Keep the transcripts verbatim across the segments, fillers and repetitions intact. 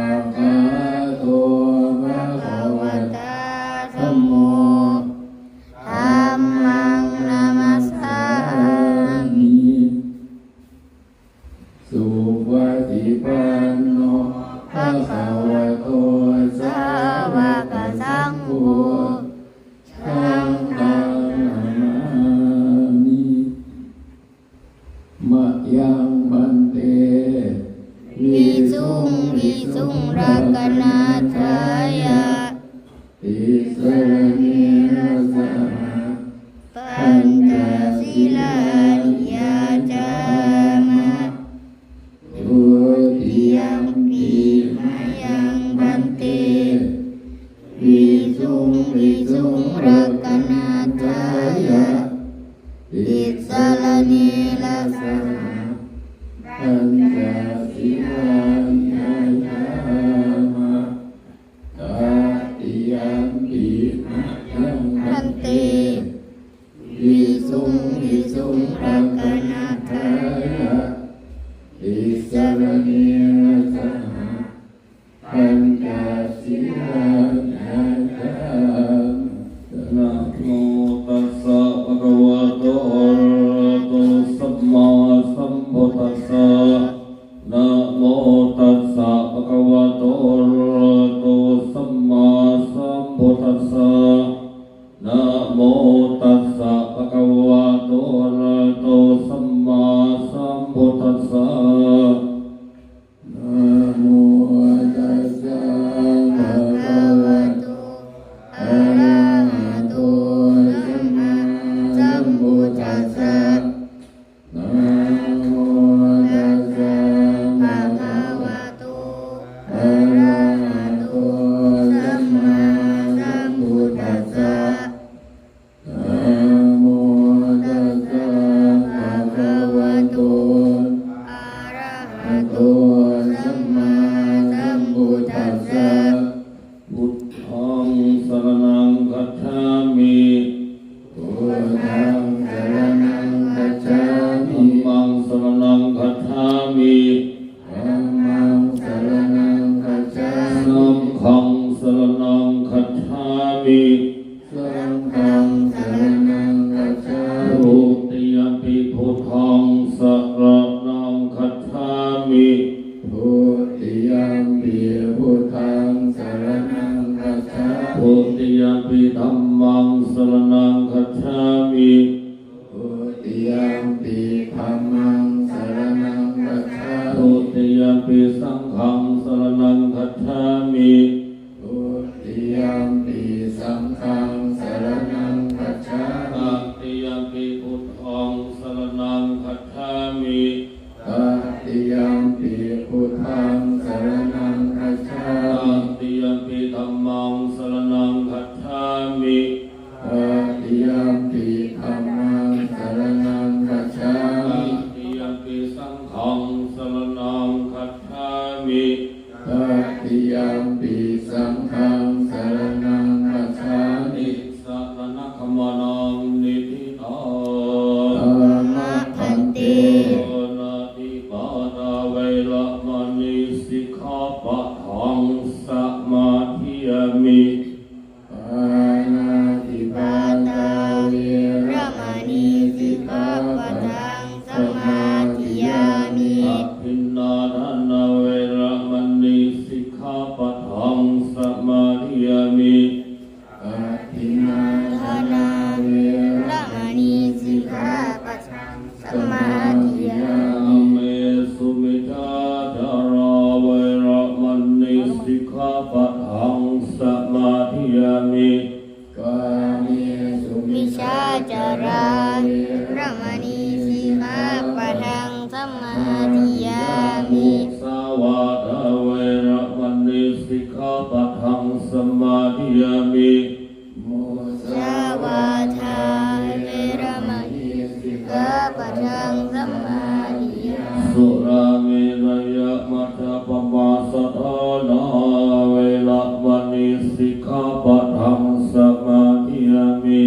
Svākkhāto bhagavatā dhammo, dhammaṃ namassāmi. Supaṭipanno bhagavato sāvakasaṅgho, saṅghaṃ namāmi. Mayaṃ bhante visuṃ visuṃ rakkhaṇatthāya tisaraṇena saha pañca sīlāni yācāma. Dutiyampi mayaṃ bhante visuṃ visuṃ rakkhaṇatthāya tisaraṇena saha pañca sīlāni yācāma. Tatiyampi mayaṃ bhante visuṃ visuṃ rakkhaṇatthāya tisaraṇena saha pañca sīlāni yācāma. Namo tassa bhagavato arahato sammāsambuddhassa. Namo tassa bhagavato arahato sammāsambuddhassa. Namo tassa bhagavato arahato sammāsambuddhassa. Namo tassa bhagavato arahato sammāsambuddhassa. Namo tassa bhagavato arahato sammāsambuddhassa. Namo tassa bhagavato arahato sammāsambuddhassa. Buddhaṃ saraṇaṃ gacchāmi. Buddhaṃ saraṇaṃ gacchāmi. Dhammaṃ saraṇaṃ gacchāmi. Dhammaṃ saraṇaṃ gacchāmi. Saṅghaṃ saraṇaṃ gacchāmi. Saṅghaṃ saraṇaṃ gacchāmi. Dutiyampi buddhaṃ saraṇaṃ gacchāmi. Dutiyampi buddhaṃ saraṇaṃ gacchāmi. Dutiyampi dhammaṃ saraṇaṃ gacchāmi. Dutiyampi dhammaṃ saraṇaṃ gacchāmi. Dutiyampi saṅghaṃ saraṇaṃ gacchāmi. Dutiyampi saṅghaṃ saraṇaṃ gacchāmi. Tatiyampi buddhaṃ saraṇaṃ gacchāmi. Tatiyampi buddhaṃ saraṇaṃ gacchāmi. Tatiyampi dhammaṃ saraṇaṃ gacchāmi. Tatiyampi dhammaṃ saraṇaṃ gacchāmi. Tatiyampi saṅghaṃ saraṇaṃ gacchāmi. Tatiyampi saṅghaṃ saraṇaṃ gacchāmi. Saraṇagamanaṃ niṭṭhitaṃ. Āma bhante. Pāṇātipātā veramaṇī sikkhāpadaṃ samādiyāmi. Pāṇātipātā veramaṇī sikkhāpadaṃ samādiyāmi. Adinnādānā veramaṇī sikkhāpadaṃ samādiyāmi. Adinnādānā veramaṇī sikkhāpadaṃ samādiyāmi. Kāmesu micchācārā veramaṇī sikkhāpadaṃ samādiyāmi. Kāmesu micchācārā veramaṇī sikkhāpadaṃ samādiyāmi. Musāvādā veramaṇī sikkhāpadaṃ samādiyāmi. Musāvādā veramaṇī sikkhāpadaṃ samādiyāmi. Surāmerayamajjapamādaṭṭhānā veramaṇī sikkhāpadaṃ samādiyāmi.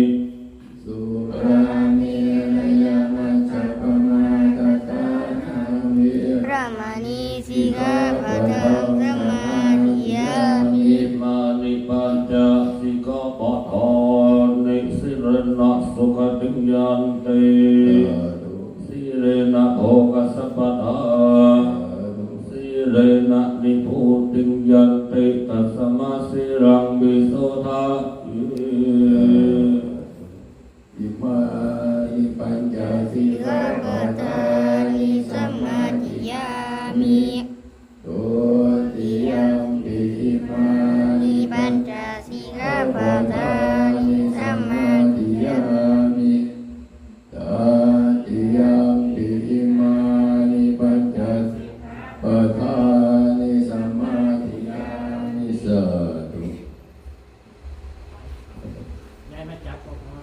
Surāmerayamajjapamādaṭṭhānā sīlena bhogasampadā, sīlena nibbutiṃ yanti, tasmā sīlaṃ visodhaye. Imāni pañca sikkhāpadāni samādiyāmi. Dutiyampi imāni pañca sikkhāpadāni samādiyāmi. Tatiyampi imāni pañca sikkhāpadāni samādiyāmi. Sādhu. ย้ายมาจับก็พอ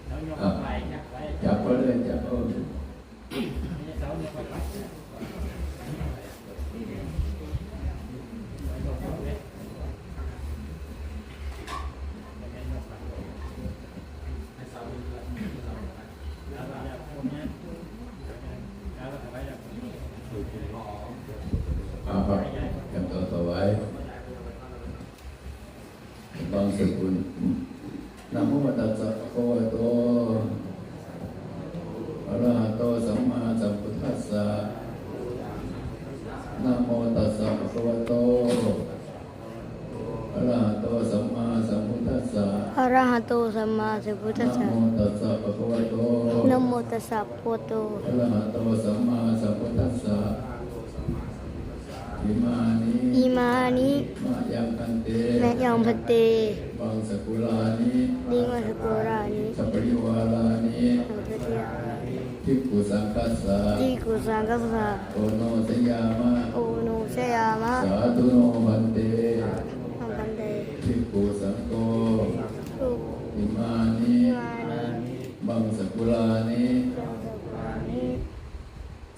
แล้วยกไปจับไว้ จับไว้เลย จับเอาเลย ไม่ใช่เสายกไป อาภัพ เตรียมตัวถวาย บังสกุล Namo tassa bhagavato arahato sammāsambuddhassa. Namo tassa bhagavato arahato sammāsambuddhassa. Arahato sammāsambuddhassa. Namo tassa bhagavato Namo tassa bhagavato arahato sammāsambuddhassa. Imāni Imāni mayaṃ bhante mayaṃ bhante baṃsakulāni baṃsakulāni saparivārāni saparivārāni bhikkhusaṅghassa bhikkhusaṅghassa oṇojayāma oṇojayāma. Sādhu no bhante bhante bhikkhusaṅgho. Imāni Imāni baṃsakulāni baṃsakulāni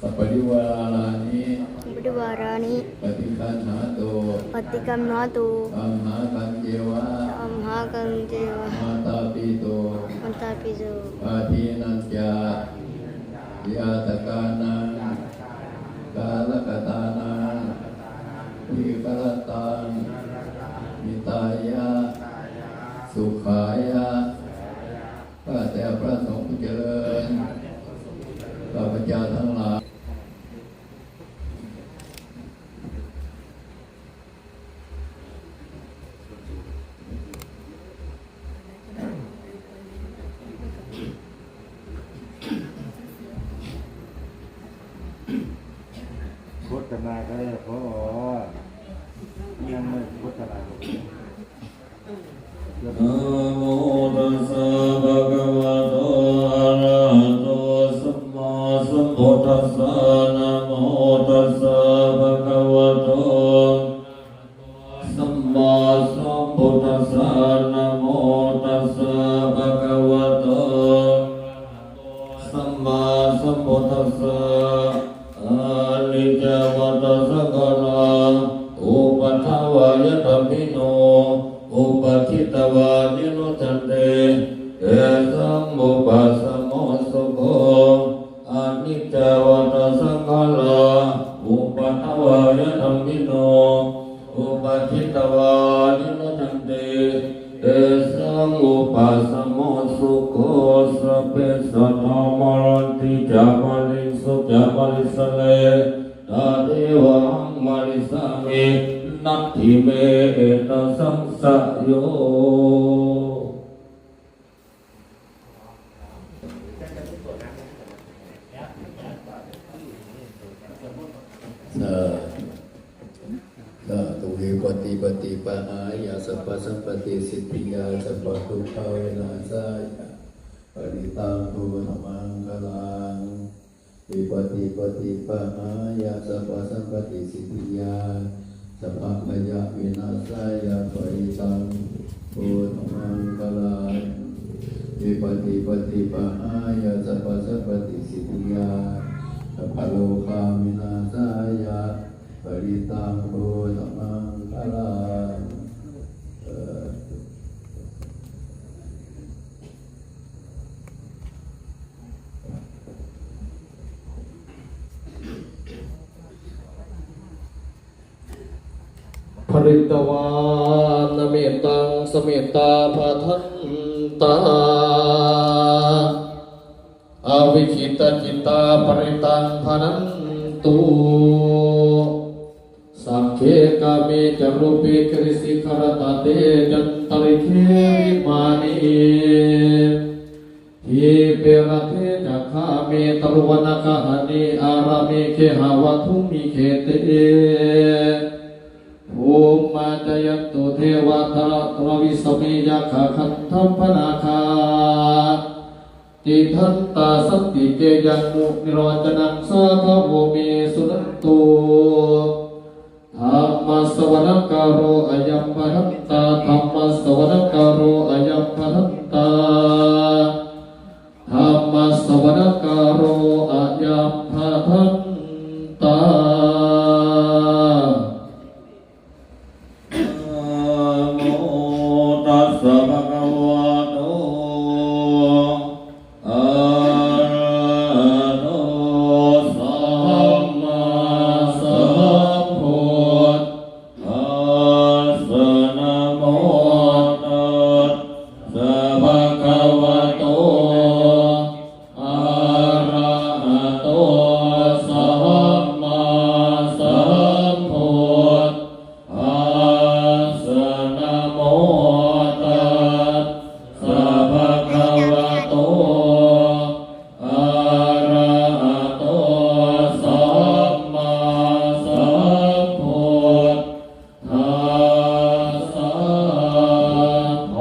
saparivārāni saparivārāni paṭiggaṇhātu paṭiggaṇhātu. Amhākañceva amhākañceva mātāpitu mātāpitu pādatīnañca ñātakānaṃ kālakatānaṃ dīgharattaṃ hitāya sukhāya. ข้าแต่พระสงฆ์ผู้เจริญ ข้าพเจ้าทั้งหลาย โฆษณาก็ได้ เพราะว่ายังไม่โฆษณา Namo tassa bhagavato arahato sammāsambuddhassa. Namo tassa bhagavato sammāsambuddhassa. Namo tassa bhagavato sammāsambuddhassa. Aniccā vata saṅkhārā, uppādavayadhammino, uppajjitvā nirujjhanti, tesaṃ vūpasamo sukho. Aniccā vata saṅkhārā, uppādavayadhammino, uppajjitvā nirujjhanti, tesaṃ vūpasamo sukho. Sabbe sattā maranti ca, mariṃsu ca marissare, tathevāhaṃ marissāmi, natthi me ettha saṃsayo. สาธุ สาธุ Vipattipaṭibāhāya sabbasampattisiddhiyā sabbadukkhavināsāya parittaṃ brūtha maṅgalaṃ. Vipattipaṭibāhāya sabbasampattisiddhiyā sabbabhayavināsāya parittaṃ brūtha maṅgalaṃ. Vipattipaṭibāhāya sabbasampattisiddhiyā sabbarogavināsāya parittaṃ brūtha maṅgalaṃ. เอ่อ Pharitvāna mettaṃ samettā bhadantā. Avikkhittacittā parittaṃ bhaṇantu. Sagge kāme ca rūpe girisikharataṭe cantalikkhe vimāne, dīpe raṭṭhe ca gāme taruvanagahane ārāme gehavatthumhi khette, bhummā cāyantu devā jalathalavisame yakkhagandhabbanāgā, tiṭṭhantā santike yaṃ munivaravacanaṃ sādhavo me suṇantu. Dhammassavanakālo ayambhadantā. Dhammassavanakālo ayambhadantā. Dhammassavanakālo ayambhadantā. Namo tassa bhagavato arahato sammāsambuddhassa. Namo tassa bhagavato arahato sammāsambuddhassa. Namo tassa bhagavato arahato sammāsambuddhassa.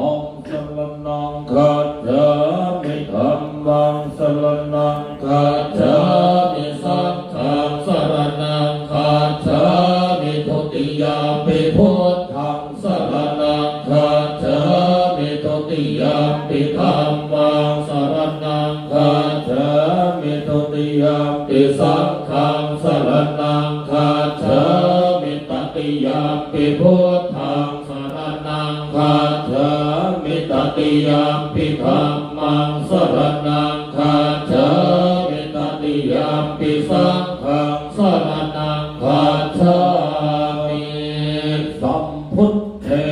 Buddhaṃ saraṇaṃ gacchāmi. Dhammaṃ saraṇaṃ gacchāmi. Saṅghaṃ saraṇaṃ gacchāmi. Dutiyampi buddhaṃ saraṇaṃ gacchāmi. Dutiyampi dhammaṃ saraṇaṃ gacchāmi. Dutiyampi saṅghaṃ saraṇaṃ gacchāmi. Tatiyampi buddhaṃ saraṇaṃ gacchāmi. Tatiyampi dhammaṃ saraṇaṃ gacchāmi. Tatiyampi saṅghaṃ saraṇaṃ gacchāmi. Sambuddhe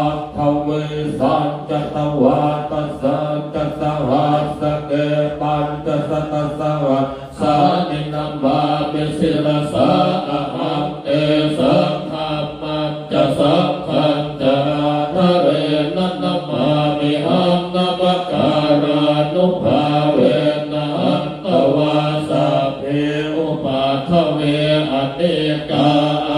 aṭṭhavīsañca dvādasañca sahassake pañcasatasahassāni namāmi sirasā ahaṃ. Tesaṃ dhammañca saṅghañca ādarena namāmihaṃ. Namakārānubhāvena hantvā sabbe upaddave anekā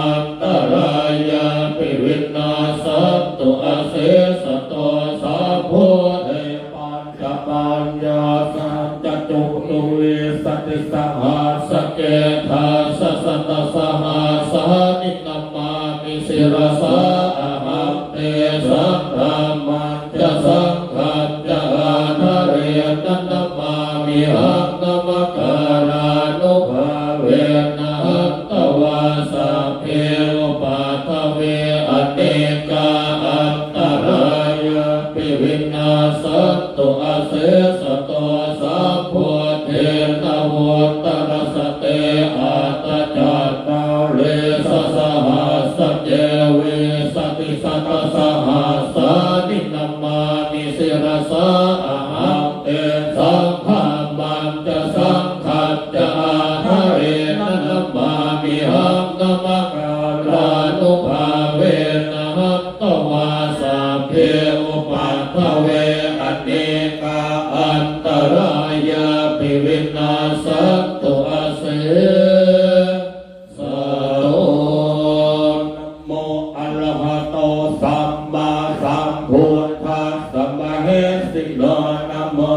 antarāyāpi vinassantu asesato. Sambuddhe pañcapaññāsañca catuvīsatisahassake dasasatasahassāni namāmi sirasā ahaṃ. Tesaṃ dhammañca saṅghañca ādarena namāmihaṃ. Namakārānubhāvena hantvā sabbe upaddave anekā antarāyāpi vinassantu asesato. Sambuddhe navuttarasate aṭṭhacattāḷīsasahassake vīsatisatasahassāni namāmi sirasā ahaṃ. Tesaṃ dhammañca saṅghañca ādarena namāmihaṃ. Namakārānubhāvena hantvā sabbe upaddave anekā antarāyāpi vinassantu ase sato. Namo arahato sammāsambuddhassa mahesino. Namo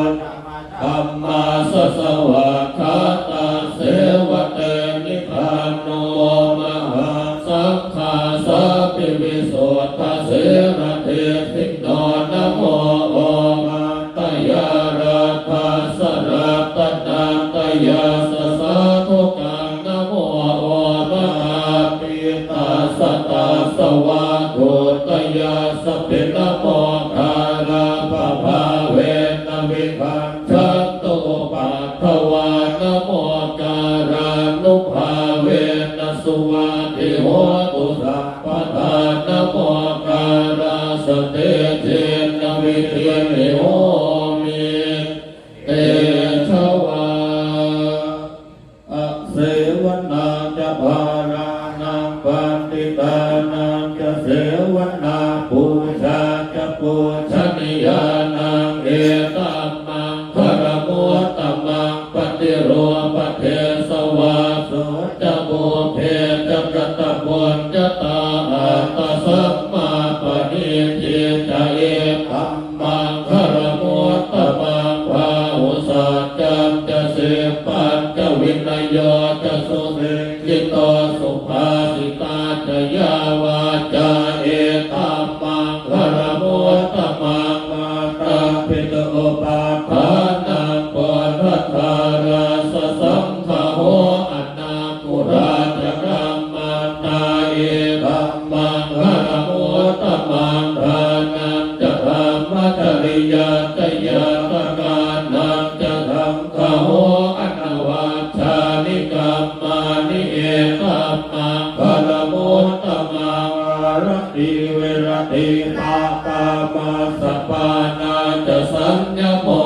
uttamadhammassa svākkhātasseva tenidha. Namo mahāsaṅghassāpi visuddhasīladiṭṭhino. Namo oma tiyāraddhassa ratanattayassa sādhukaṃ. Namo omakātītassa tassa vatthuttayassapi. Namokārappabhāvena vigacchantu upaddavā. Namokārānubhāvena suvatthi hotu sabbadā. Namokārassa tejena vidhimhi homi tejā saccaṃ ca sippañca vinayo ca susikkhito subhāsitā ca yā vācā etammaṅgalamuttamaṃ. Mātāpitu upaṭṭhānaṃ puttadārassa saṅgaho anākulā ca kammantā etammaṅgalamuttamaṃ. Dānañca dhammacariyā ca ñātakānañca saṅgaho anavajjāni kammāni etammaṅgalamuttamaṃ. Āratī viratī pāpā majjapānā ca saññamo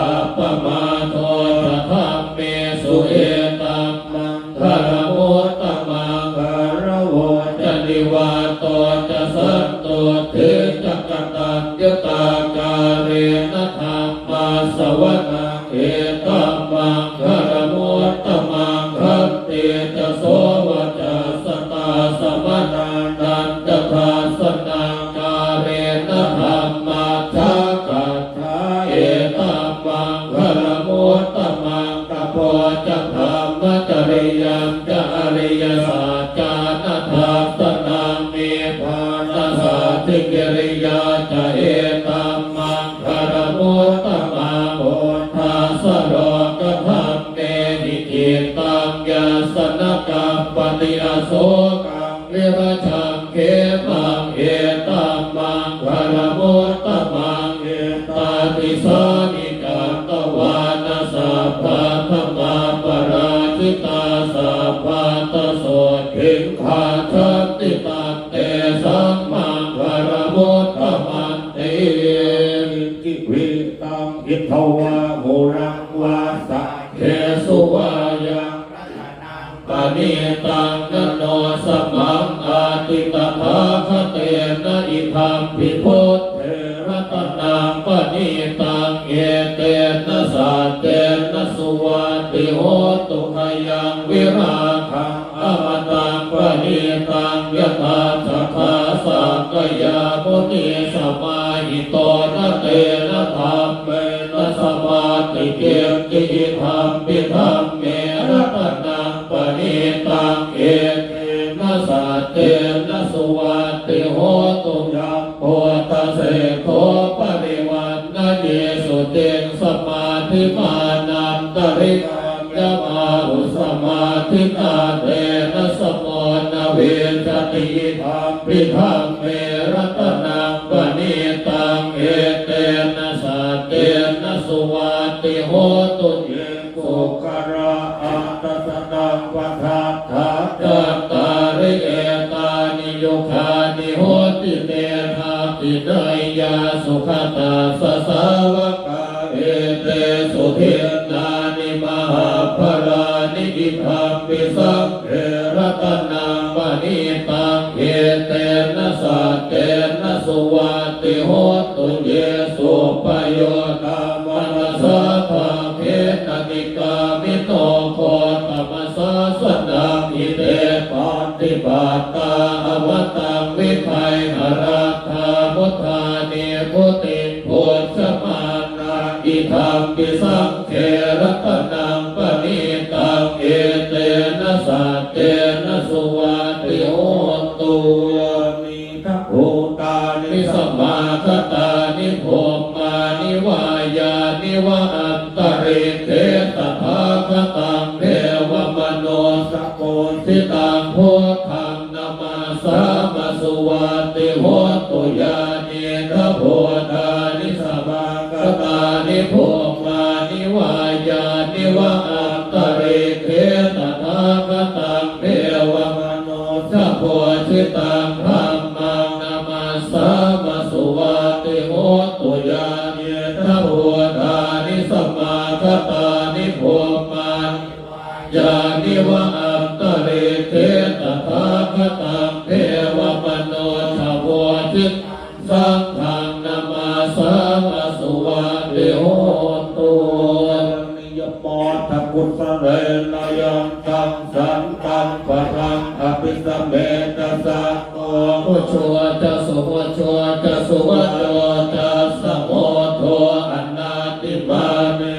appamādo ca dhammesu etammaṅgalamuttamaṃ. Gāravo ca nivāto ca santuṭṭhī ca kataññutā kālena dhammassavanaṃ etammaṅgalamuttamaṃ. Khantī ca sovacassatā samaṇānañca dassanaṃ kālena dhammasākacchā etammaṅgalamuttamaṃ. Tapo ca brahmacariyañca ariyasaccāna dassanaṃ nibbānasacchikiriyā ca etammaṅ galamuttamaṃ. Phuṭṭhassa lokadhammehi cittaṃ yassa na kampati asokaṃ virajaṃ khemaṃ etammaṅgalamuttamaṃ. Etādisāni katvāna sabbatthamaparājitā sabbattha sotthiṃ gacchanti tantesaṃ maṅgalamuttamanti. Kiñci vittaṃ idha vā huraṃ vā saggesu vā yaṃ paṇītaṃ na no samaṃ atthi tathāgatena idampi buddhe ratanaṃ paṇītaṃ etena saccena suvatthi hotu. Khayaṃ virāgaṃ amataṃ paṇītaṃ yadajjhagā sakyamunī samāhito na tena dhammena samatthi kiñci idampi dhamme ratanaṃ paṇītaṃ etena saccena suvatthi hotu. Yaṃ buddhaseṭṭho parivaṇṇayī suciṃ samādhimānantarikaññamāhu samādhinā tena samo na vijjati idampi dhamme ratanaṃ paṇītaṃ etena saccena suvatthi hotu. Ye puggalā aṭṭha sataṃ pasatthā cattāri etāni yugāni honti te dakkhiṇeyyā sugatassa sāvakā etesu dinnāni mahapphalāni idampi saṅghe ratanaṃ paṇītaṃ etena saccena suvatthi hotu. Ye suppayuttā manasā daḷhena nikkāmino gotamasāsanamhi te pattipattā amataṃ vigayha laddhā mudhā nibbutiṃ bhuñjamānā idampi saṅghe ratanaṃ paṇītaṃ etena saccena suvatthi hotu. Yānīdha bhūtāni samāgatāni bhummāni vā yāni va antalikkhe tathāgataṃ devamanussapūjitaṃ buddhaṃ namassāma suvatthi hotu. Yānīdha bhūtāni samāgatāni bhummāni vā yāni va antalikkhe tathāgataṃ devamanussapūjitaṃ dhammaṃ namassāma suvatthi hotu. Yānīdha bhūtāni samāgatāni bhummāni yāni va antalikkhe tathāgataṃ devamanussapūjitaṃ saṅghaṃ namassāma suvatthi hotu. Karaṇīyamatthakusalena yantaṃ santaṃ padaṃ abhisamecca sakko ujū ca suhujū ca suvaco cassa mudu anatimānī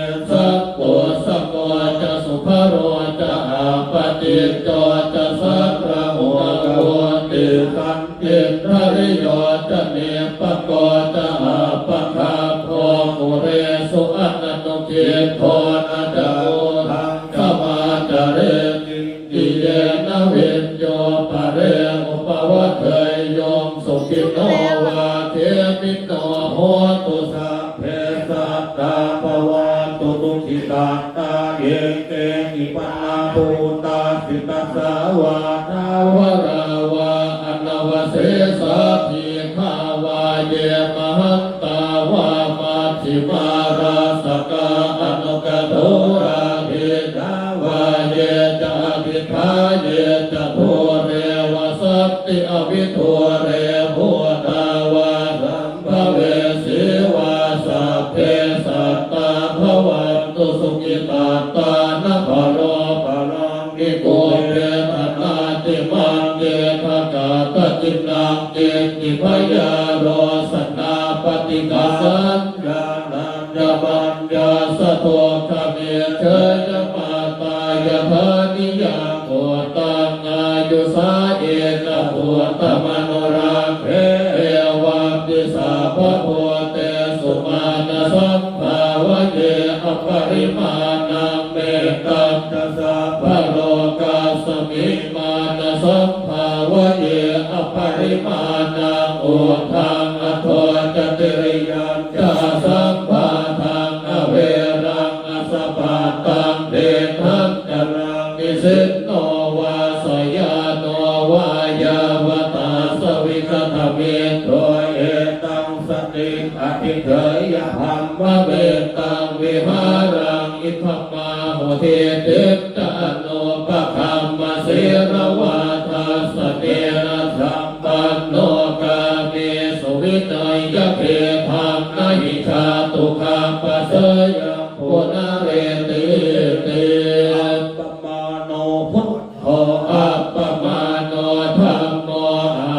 Nicco ca sarahuṇavo tisaṇ indriyo ca nipako ca appagabbho kulesu ananugiddho na ca khuddaṃ samācare kiñci yena viññū pare upavadeyyuṃ sukhino vā khemino hontu sabbe sattā bhavantu sukhitattā ye keñci pāṇabhūtatthi tasā vā thāvarā vā anavasesā dī ghā vā ye mahantā vā majjhimā rassakā aṇukathūlā dīghā vā ye ca adiṭṭhā ye ca dūre vasanti avidūre bhūtā vā sambhavesī vā sabbe sattā bhavantu sukhitattā na paro paraṃ nikubbetha nātimaññetha katthaci naṃ kiñci byārosanā paṭighasaññā nāññamaññassa dukkhamiccheyya. Mātā yathā niyaṃ puttaṃ āyusā ekaputtamanurakkhe evampi sabbabhūtesu mānasam bhāvaye aparimāṇaṃ. Mettañca sabbalokasmiṃ mānasam bhāvaye aparimāṇaṃ uddhaṃ adho ca tiriyañca asambādhaṃ averaṃ asapattaṃ. Tiṭṭhañcaraṃ nisinno vā sayāno vā yāvatassa vigatamiddho etaṃ satiṃ adhiṭṭheyya brahmametaṃ vihāraṃ idhamāhu. Diṭṭhiñca anupagamma sīlavā dassanena sampanno kāmesu vineyya gedhaṃ na hi jātu gabbhaseyyaṃ punaretīti. Appamāṇo buddho appamāṇo dhammo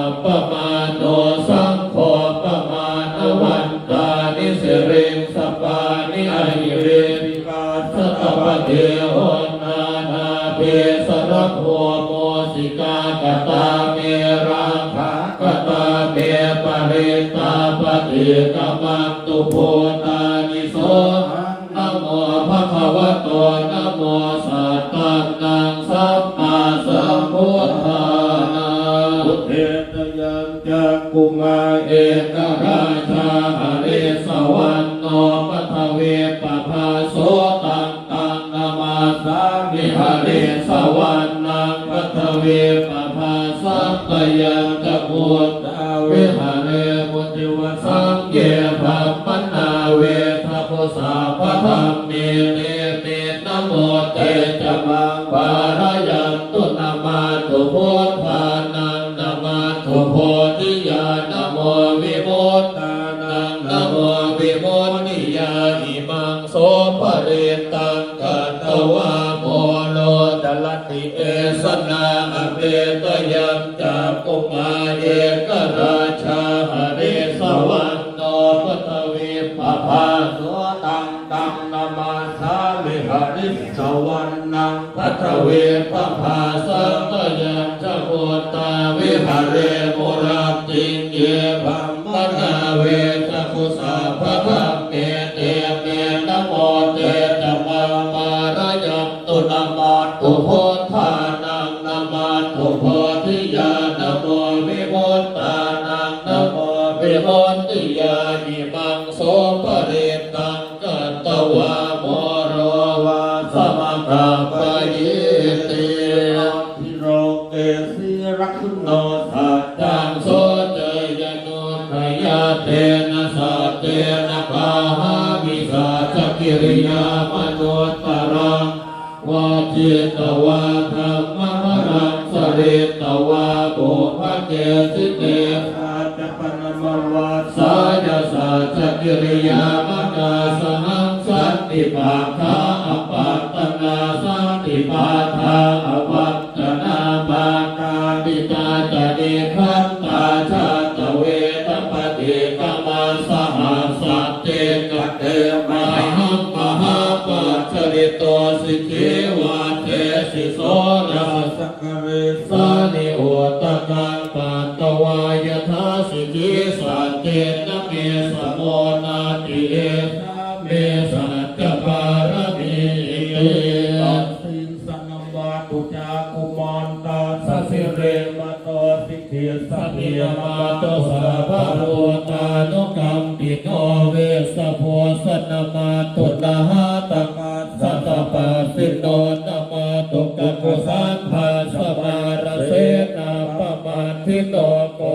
appamāṇo saṅgho pamāṇavantāni siriṃsapāni ahi vicchikā satapadī uṇṇānābhī sarabū mūsikā. Katā me rakkhā katā me parittā paṭikkamantu bhūtāni sohaṃ namo bhagavato namo sattannaṃ sammāsambuddhānaṃ. Udetayaṃ cakkhumā ekarājā harissavaṇṇo paṭhavippabhāso taṃ taṃ namassāmi harissavaṇṇaṃ paṭhavippabhāsaṃ. Tayañca buddhā viharemu divasaṃ ye brāhmaṇā vedagu sabbadhamme te me namo te ca maṃ pālayantu. Namatthu buddhānaṃ namatthu bodhiyā namo vimuttānaṃ namo vimuttiyā. Imaṃ so parittaṃ katvā moro carati esanā. Apetayaṃ cakkhumā ekarājā harissavaṇṇo paṭhavippabhāso taṃ taṃ namassāmi harissavaṇṇaṃ paṭhavippabhāsaṃ. Tayañca buddhā viharemu rattiṃ ye brāhmaṇā vedagu sabbadhamme te me namo te ca maṃ pālayantu. Namatthu buddhānaṃ namatthu bodhiyā namo vimuttānaṃ namo vimuttiyā. Imaṃ so parittaṃ katvā moro vāsamakappayīti. Abhiroke sīlaguṇo saccaṃ soceyyanuddayā tena saccena kāhāmi saccakiriyamanuttaraṃ. Vācitavā dhammabalaṃ saritvā pubbake jine saccabalamavassāya saccakiriyamakāsahaṃ. Santi pakkhā apattanā santi pādā avañcanā mātā pitā ca nikkhantā jātaveda paṭikkama. Saha santi kate mayhaṃ mahāpajjalito sikhī vajjesi soraso karīsāni udakaṃ patvā yathā sikhī, saccena me samo natthi, esā me saccapāramīti. Tassiṃ namatthu cakkhumantassa sirīmato, sikhissāmi namatthu sabbabhūtānukampino, vessabhussa namatthu nhātakassa tapassino, namatthu kakusandhassa mārasenāpamaddino, ko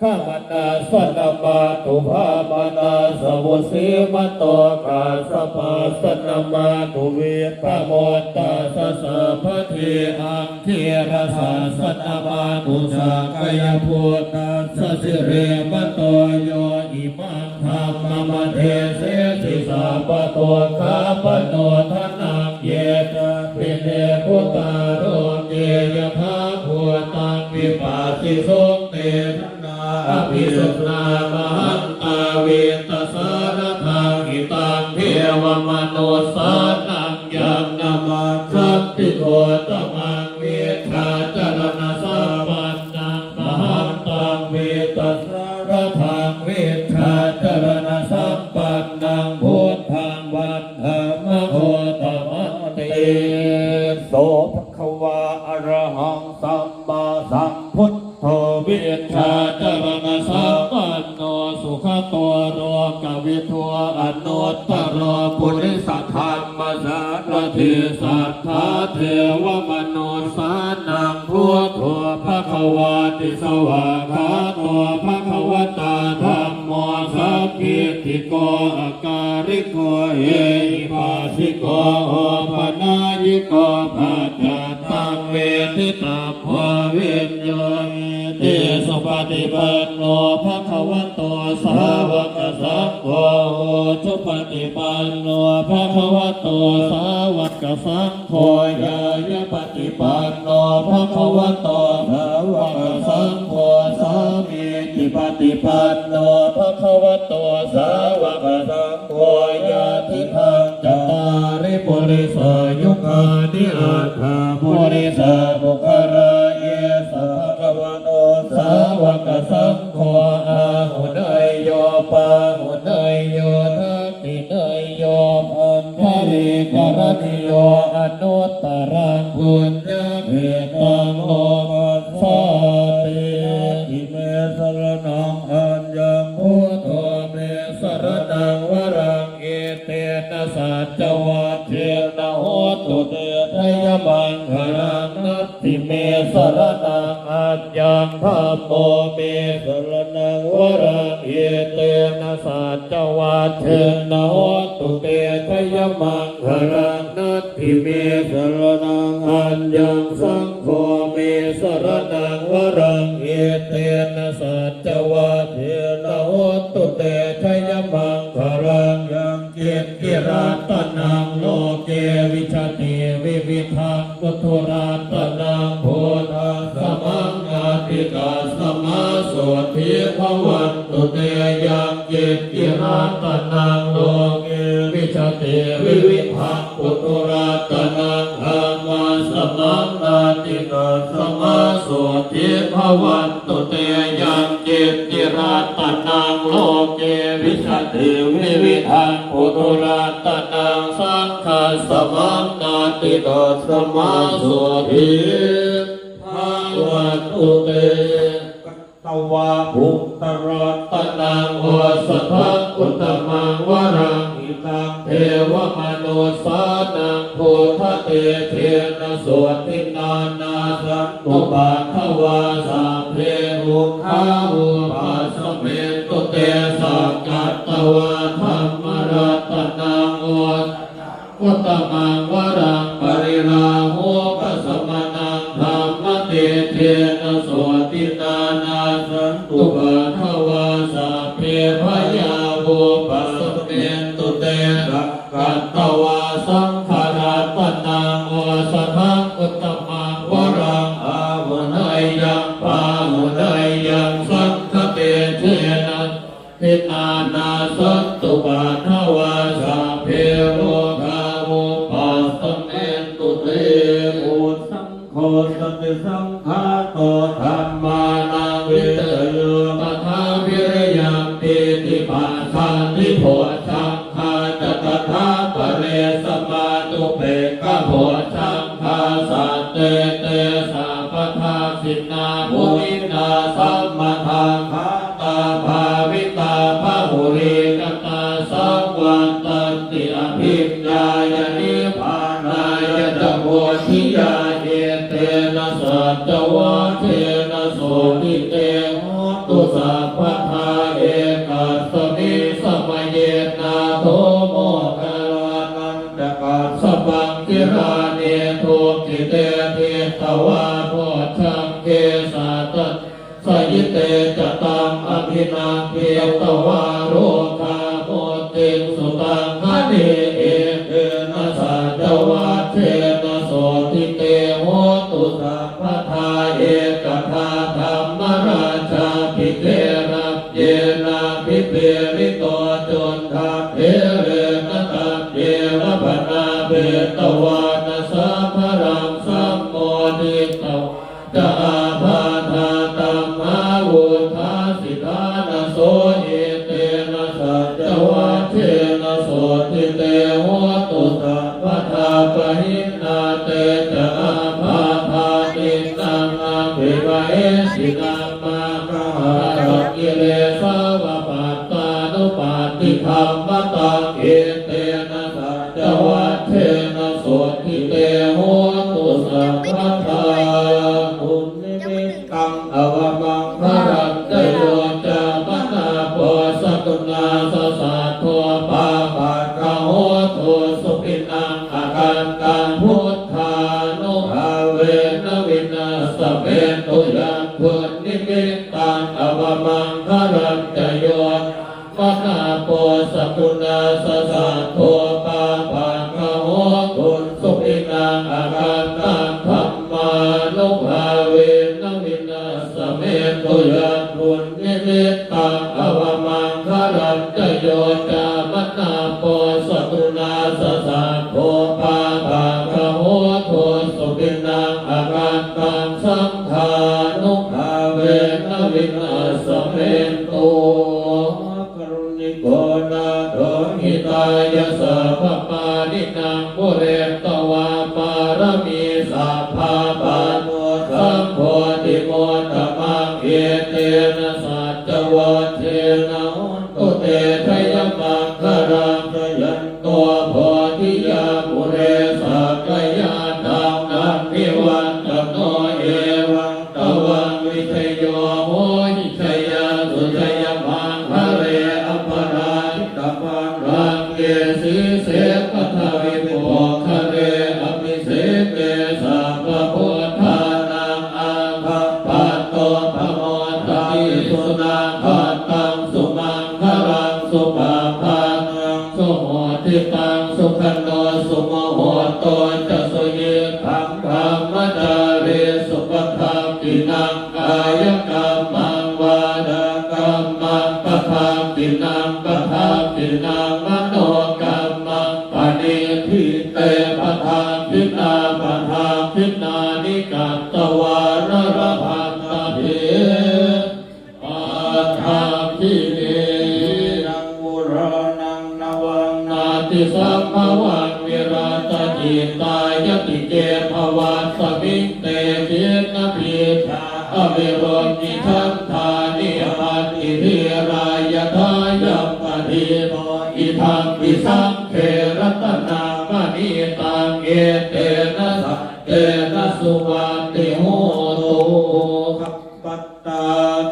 gamanassa namatthu brāhmaṇassa vusīmato, kassapassa namatthu viṭṭhamuttassa sabbadhi, aṅgīrasassa namatthu sakyaputtassa sirīmato, yo imaṃ dhammamādesesi sabbadukkhāpanūdanaṃ. Ye cāpi nibbutā loke yathābhūtaṃ vipassisuṃ, te janā apisuṇā mahantā vītasāradā, hitaṃ devamanussānaṃ yaṃ namassanti gotamaṃ, vijjācaraṇasampannaṃ mahantaṃ vītasāradaṃ, vijjācaraṇasampannaṃ buddhaṃ vandāma gotamanti. So bhagavā arahaṃ sammāsambuddho, vijjācaraṇasampanno sugato lokavidū, anuttaro purisadammasārathi satthā devamanussānaṃ buddho bhagavāti. Svākkhāto bhagavatā dhammo sandiṭṭhiko akāliko ehipassiko opanayiko paccattaṃ veditabbo viññūhīti. Supaṭipanno bhagavato sāvakasaṅgho, ujupaṭipanno bhagavato sāvakasaṅgho, ñāyapaṭipanno bhagavato sāvakasaṅgho, sāmīcipaṭipanno bhagavato sāvakasaṅgho, yadidaṃ cattāri purisayugāni aṭṭha purisapuggalā, esa bhagavato sāvakasaṅgho, āhuneyyo pāhuneyyo dakkhiṇeyyo añjalikaraṇīyo, anuttaraṃ puññakkhettaṃ lokassāti. Natthi me saraṇaṃ aññaṃ, buddho me saraṇaṃ varaṃ, etena saccavajjena hotu te jayamaṅgalaṃ. Natthi me saraṇaṃ aññaṃ, dhammo me saraṇaṃ varaṃ, etena saccavajjena hotu te jayamaṅgalaṃ. Natthi me saraṇaṃ aññaṃ, saṅgho me saraṇaṃ varaṃ, etena saccavajjena hotu te jayamaṅgalaṃ. Yaṅkiñci ratanaṃ loke vijjati vividhaṃ puthu, ratanaṃ buddhasamaṃ natthi, tasmā sotthī bhavantu te. Yaṅkiñci ratanaṃ loke vijjati vividhaṃ puthu, ratanaṃ dhammasamaṃ natthi, tasmā sotthī bhavantu te. Yaṅkiñci ratanaṃ loke vijjati vividhaṃ puthu, ratanaṃ saṅghasamaṃ natthi, tasmā sotthī bhavantu te. Katvā guttharatanaṃ osathaṃ uttamaṃ varaṃ, hitaṃ devamanussānaṃ buddhatejena sotthinā, nassantupaddavā sabbe dukkhā vūpasamentu te. Sakkatvā dhammaratanaṃ osathaṃ uttamaṃ varaṃ, pariḷāhūpasamanaṃ dhammatejena sotthinā, nassantupaddavā sabbe bhayā vūpasamentu te. Sakkatvā saṅgharatanaṃ osathaṃ uttamaṃ varaṃ, āhuneyyaṃ pāhuneyyaṃ saṅghatejena sotthinā, nassantupaddavā sabbe rogā vūpasamentu te. Ujusaṅgho Saṅkhāto dhammānaṃ vicayo tathā viriyampīti passaddhi bojjhaṅgā ca tathāpare samādhupekkhabojjhaṅgā sattete sabbadassinā muninā sammadakkhātā bhāvitā bahulīkatā saṃvattanti abhiññāya nibbānāya ca bodhiyā. Etena saccavajjena sotthi te hotu sabbadā. Ekasmiṃ samaye nātho moggallānañca kassapaṃ gilāne dukkhite disvā bojjhaṅge satta sayite ca taṃ abhinanditvā rogā mucciṃsu taṅkhaṇe. Etena saccavajjena sotthi te hotu sabbadā. Ekadā dhammarājāpi gelaññenābhipīḷito cundattherena taññeva bhaṇāpetvāna sādaraṃ sammoditvā ca ābādhā tamhā vuṭṭhāsi ṭhānaso. Etena saccavajjena sotthi te hotu sabbadā. Pahīnā te ca ābādhā tiṇṇannampi mahesinaṃ maggāhatakilesāva pattānuppattidhammataṃ. Etena saccavajjena sotthi te hotu sabbadā. Dunnimittaṃ avamaṅgalañca yo cāmanāpo sakuṇassa saddo pāpaggaho dussupinaṃ akantaṃ buddhānubhāvena vināsamentu. Yaṃ dunnimittaṃ avamaṅgalañca yo cāmanāpo sakuṇassa saddo pāpaggaho dussupinaṃ akantaṃ dhammānubhāvena vināsamentu. Yaṃ dunnimittaṃ avamaṅgalañca yo cāmanāpo sakuṇassa saddo pāpaggaho dussupinaṃ akantaṃ saṅghānubhāvena vināsamentu. Mahākāruṇiko nātho hitāya sabbapāṇinaṃ pūretvā pāramī sabbā patto sambodhimuttamaṃ. Etena saccavajjena hotu te jayamaṅgalaṃ. Jayanto bodhiyā mūle sakyānaṃ nandivaḍḍhano evaṃ tvaṃ vijayo hohi jayassu jayamaṅgale aparājitapallaṅke sīse paṭhavipokkhare abhiseke sabbabuddhānaṃ aggappatto pamodati. Sunakkhattaṃ sumaṅgalaṃ supabhātaṃ suhuṭṭhitaṃ sukhaṇo sumuhutto ca suyiṭṭhaṃ brahmacārisu padakkhiṇaṃ kāyakammaṃ vācākammaṃ padakkhiṇaṃ padakkhiṇaṃ manokammaṃ paṇidhī te padakkhiṇā padakkhiṇāni katvāna labhantatthe padakkhiṇe. Khīṇaṃ purāṇaṃ navaṃ natthi sambhavaṃ virattacittāyatike bhavasmiṃ te khīṇabījā aviruḷhichandā nihati dhīrā yathāyampadīpo idampi saṅghe ratanaṃ paṇītaṃ etena saccena suvatthi hotu. Dukkhappattā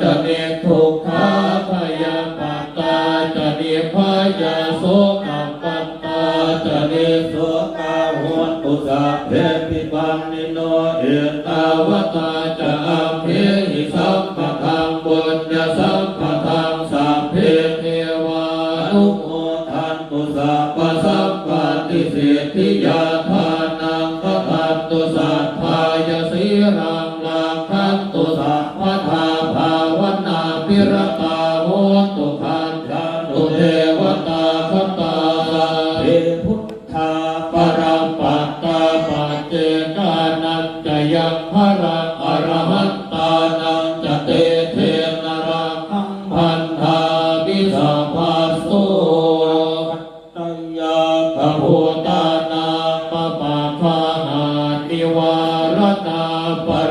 ca niddukkhā bhayappattā ca nibbhayā sokappattā ca nissokā hontu sabbepi pāṇino. Ettāvatā ca amhehi sambhataṃ puññasampadaṃ sabbe devānumodantu sabbasampattisiddhiyā. Dānaṃ dadantu saddhāya sīlaṃ rakkhantu sabbadā bhāvanābhiratā hontu gacchantu devatāgatā. Sabbe buddhā balappattā paccekānañca yaṃ balaṃ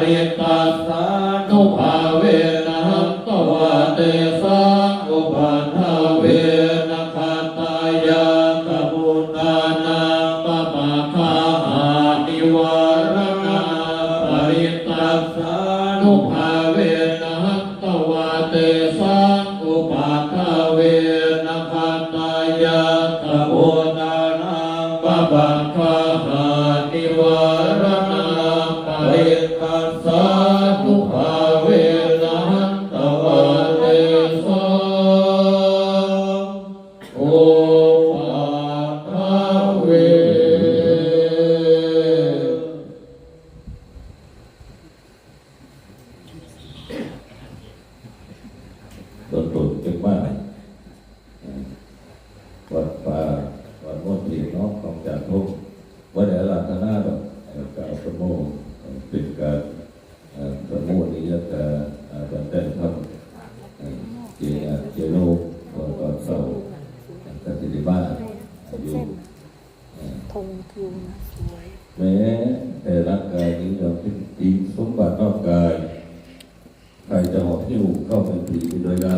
parittassānubhāvena hantvā tesaṃ upaddave. Nakkhattayakkhabhūtānaṃ pāpaggahanivāraṇā parittassānubhāvena hantvā tesaṃ upaddave. Nakkhattayakkhabhūtānaṃ pāpaggahanivāraṇā parittassānubhāvena hantvā tesaṃ upaddave. ตอนต้นจังมา เอ่อ วัดป่า วัดโนนเทียนเนาะ ของอาจารย์พงษ์ บ่ได้อาราธนาดอก เอ่อ กล่าวสมโภชน์ เอ่อ เป็นการ เอ่อ สมโภชนียกา เอ่อ บันไดธรรม เอ่อ เจ เอ่อ เจโน ตอน ตอนเช้า เอ่อ ก็สิได้มา เอ่อ อยู่ เอ่อ ธงทิวนะ สวย แม้แต่ร่างกายนี้เราเป็นจริงสมบัตินอกกาย ใครจะหอบหิ้วเข้าไปถือไปด้วยได้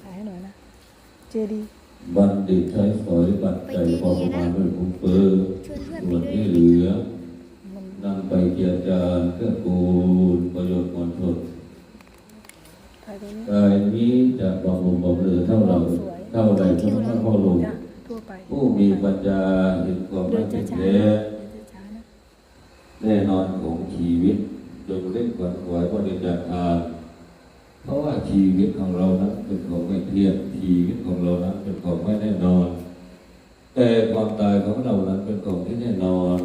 ถ่ายให้หน่อยนะ เจดีย์ บัณฑิตใช้สอยปัจจัยพอประมาณด้วยคุ้มเฟ้อ ส่วนที่เหลือ นำไปเจียรจารย์เกื้อกูลประโยชน์มวลชน ถ่ายตรงนี้ กายนี้จะบำรุงบำเรอเท่าเรา สวย เท่าใดก็ไม่เท่าลง จ้ะ ทั่วไป ผู้มีปัญญาเห็นความไม่เที่ยงแท้ เดินช้าๆนะ แน่นอนของชีวิต จงเร่งขวนขวายบริจาคทาน เพราะว่าชีวิตของเรานั้นเป็นของไม่เที่ยง ชีวิตของเรานั้นเป็นของไม่แน่นอน แต่ความตายของเรานั้นเป็นของที่แน่นอน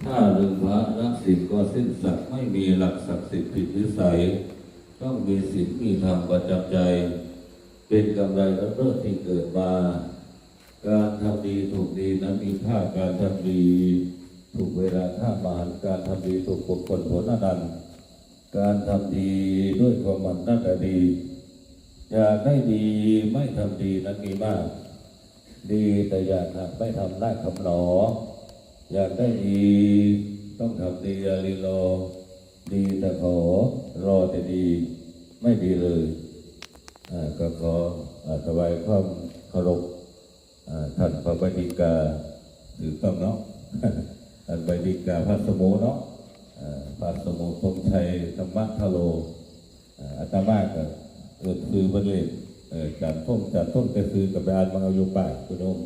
ถ้าลืมพระละศีลก็สิ้นศักดิ์ ไม่มีหลักศักดิ์สิทธิ์ผิดวิสัย ต้องมีศีลมีธรรมประจำใจ เป็นกำไรล้ำเลิศที่เกิดมา การทำดีถูกดีนั้นมีค่า การทำดีถูกเวลาค่ามหันต์ การทำดีถูกบุคคลผลอนันต์ การทำดีด้วยความหมั่นนั่นแหละดี อยากได้ดีไม่ทำดีนั้นมีมาก ดีแต่อยากหากไม่ทำน่าขำหนอ อยากได้ดีต้องทำดีอย่ารีรอ ดีแต่ขอ รอแต่ดี ไม่ดีเลย อ่า ก็ขอ อ่า ถวายความเคารพ อ่า ท่านพระไวยาธิกา ถูกต้องเนาะ ท่านไวยาธิกา พระสมุเนาะ อ่า พระสมุ ธงชัย ธรรมทโร อ่า อาตมาก็ เออ ชื่อเพิ่นเลย เออ อาจารย์พงษ์ อาจารย์พงษ์ แต่ชื่อก็ไปอ่านมาเอาอยู่ป้ายพุ้นโยม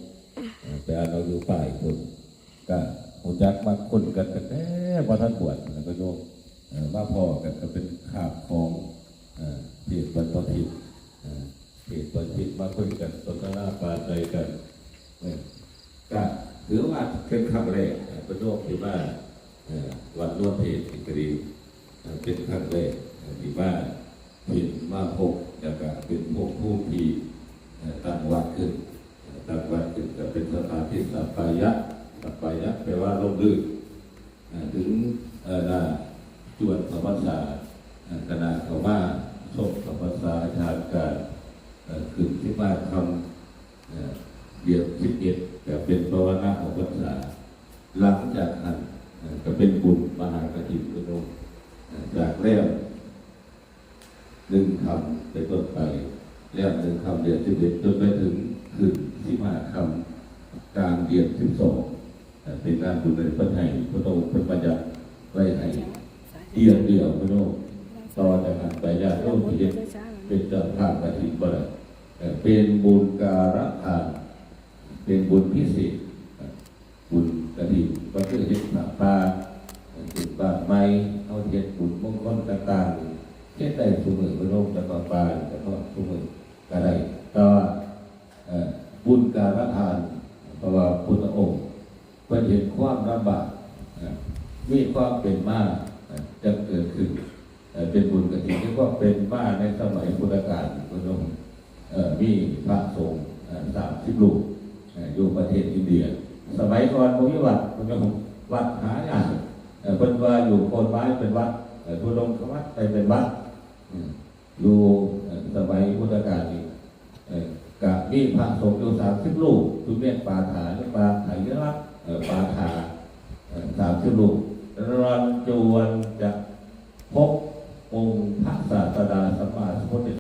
เออ ไปอ่านเอาอยู่ป้ายพุ้น ก็รู้จักมาคุ้นกันตั้งแต่บ่ทันบวชนะโยม เออ มาพ้อกันก็เป็นคาบของ เออ เทศน์บรรพชิต เออ เทศน์บรรพชิตมาคุยกันสนทนาปราศรัยกัน เออ ก็ถือว่าเป็นครั้งแรกนะโยมที่มา เอ่อ วัดโนนเทนก็ดี เอ่อ เป็นครั้งแรก เอ่อ ที่มาเห็นมาพบ แล้วก็เป็นพวกผู้ที่ เอ่อ ตั้งวัดขึ้น เอ่อ ตั้งวัดขึ้นก็เป็นสถานที่สัปปายะ สัปปายะแปลว่าร่มรื่น เอ่อ ถึง เอ่อ หน้าจวนเข้าพรรษา เอ่อ คณะเข้ามาชมเข้าพรรษาอาจารย์ก็ เอ่อ ขึ้นสิบห้าค่ำ เอ่อ เดือนสิบเอ็ดก็เป็นปวณะออกพรรษา หลังจากนั้น เอ่อ ก็เป็นบุญมหากฐินโยม เอ่อ จากแรมหนึ่งค่ำเป็นต้นไป แรมหนึ่งค่ำเดือนสิบเอ็ด จนไปถึงขึ้นสิบห้าค่ำกลางเดือนสิบสอง เอ่อ เป็นงานบุญในพระไทย พระองค์เพิ่นบัญญัติไว้ให้เดือนเดียวโยม ต่อจากนั้นไปญาติโยมที่เฮ็ดเป็นเจ้าภาพกฐินบ่ได้ เอ่อ เป็นบุญการทาน เป็นบุญพิเศษ บุญกฐินก็คือเฮ็ดผ้าป่า ขึ้นบ้านใหม่ เฮาเฮ็ดบุญมงคลต่างๆ เฮ็ดได้ซุมื้อโยม แต่ว่าป่านี่ก็ทอดซุมื้อก็ได้ แต่ว่า เอ่อ บุญการทาน เพราะว่าพุทธองค์เพิ่นเห็นความลำบาก เอ่อ มีความเป็นมา เอ่อ จะเกิดขึ้น เอ่อ เป็นบุญกฐินที่ว่าเป็นมาในสมัยพุทธกาลพุ้นโยม เอ่อ มีพระสงฆ์ เอ่อ สามสิบรูป เอ่อ อยู่ประเทศอินเดีย สมัยก่อนบ่มีวัดพุ้นโยม วัดหายาก เอ่อ เพิ่นว่าอยู่โคนไม้เป็นวัด เอ่อ ทุดงควัตรไปเป็นวัด อืม อยู่ เอ่อ สมัยพุทธกาลนี่ เอ่อ ก็มีพระสงฆ์อยู่สามสิบรูป สุเมธปาฐา หรือปาไถยรัตน์ เอ่อ ปาฐา เอ่อ สามสิบรูป รันจวนจะ พบองค์พระศาสดาสัมมาสัมพุทธ